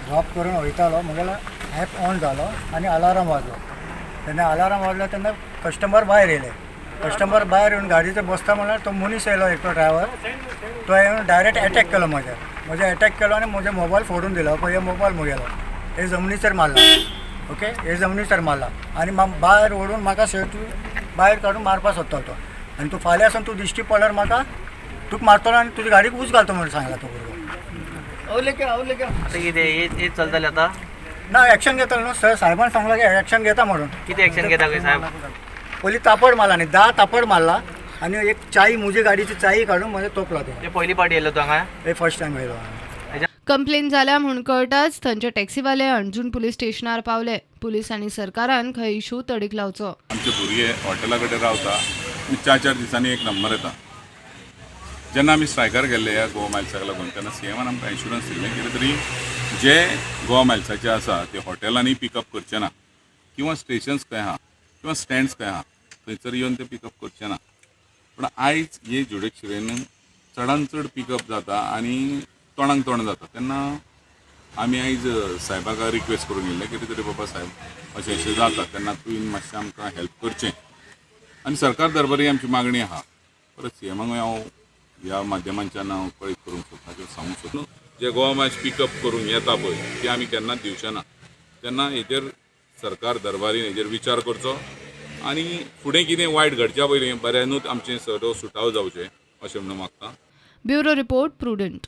Drop करून वयतालो, म्हगेलो एप ऑन जालो आनी अलार्म वाजलो. तेन्ना अलार्म वाजलो तेन्ना कस्टमर भायर येयले. कस्टमर भायर येवन गाडयेचेर बसता म्हणल्यार तो मनीस येयलो एकटो ड्रायवर. तो येवन डायरेक्ट एटॅक केलो म्हजेर. म्हजेर एटॅक केलो आनी म्हजो मोबायल फोडून दिलो. पळय, हे मोबायल म्हगेलो हे जमनीचेर मारला. ओके, हे जमनीचेर मारला आनी भायर ओडून म्हाका शर्ट भायर काडून मारपाक सोदतालो तो. आनी तूं फाल्यां आसून तूं दिश्टी पडल्यार म्हाका तुका मारतलो आनी तुजी गाडीक ऊस घालतो म्हणून सांगला तो भुरगो. आता कितें हे हे चलतले आता? ना, एक्शन घेतलो न्हू सर. साहेबान सांगला की एक्शन घेता म्हणून. कितें एक्शन घेता खंय साहेब? पयलीं तापड मारला न्ही, 10 तापड मारला आनी एक चाई, म्हजी गाडीची चाई काडून म्हजे तोपला तो. ते पयली पाटी येयलो तूं हांगा? हे फर्स्ट टायम येयलो. कंप्लेन जाल्या म्हूण कळटाच थंयचे टॅक्सीवाले अंजुण पुलीस स्टेशनार पावले. पुलीस आनी सरकारान खंय इशू तडीक लावचो. आमचे भुरगे हॉटेला कडेन रावता आनी 4-4 दिसांनी एक नंबर येता. जेन्ना आमी स्ट्रायकार गेल्ले ह्या गोवा मायल्साक लागून, तेन्ना सीएमान आमकां इन्शुरन्स दिल्लें कितें तरी जे गोवा मायल्साचे आसा ते हॉटेलांनी पिकअप करचे ना किंवा स्टेशन्स खंय आहा किंवा स्टँड्स खंय आहा थंयसर येवन ते पिकअप करचे ना. पूण आयज हे ज्युडिशरीन चडान चड पिकअप जाता आनी तोंडाक तोंड जाता. तेन्ना आमी आयज साहेबाक रिक्वेस्ट करून येयल्ले, कितें तरी बाबा साहेब, अशें अशें जाता तेन्ना तुवें मातशें आमकां हेल्प करचें आनी सरकार दरबारी आमची मागणी आहा. परत सीएमाक हांव ह्या माध्यमांच्यान हांव कळीत करूंक सोदता किंवा सांगूंक सोदता, जे गोवा मायल्स पिकअप करूंक येता पळय ते आमी केन्नाच दिवचे ना. तेन्ना हेजेर सरकार दरबारीन हेजेर विचार करचो आनी फुडें कितें वायट घडच्या पयलीं बऱ्यानूच आमचें सर्व सुटाव जावचें अशें म्हणून मागता. Bureau report, prudent.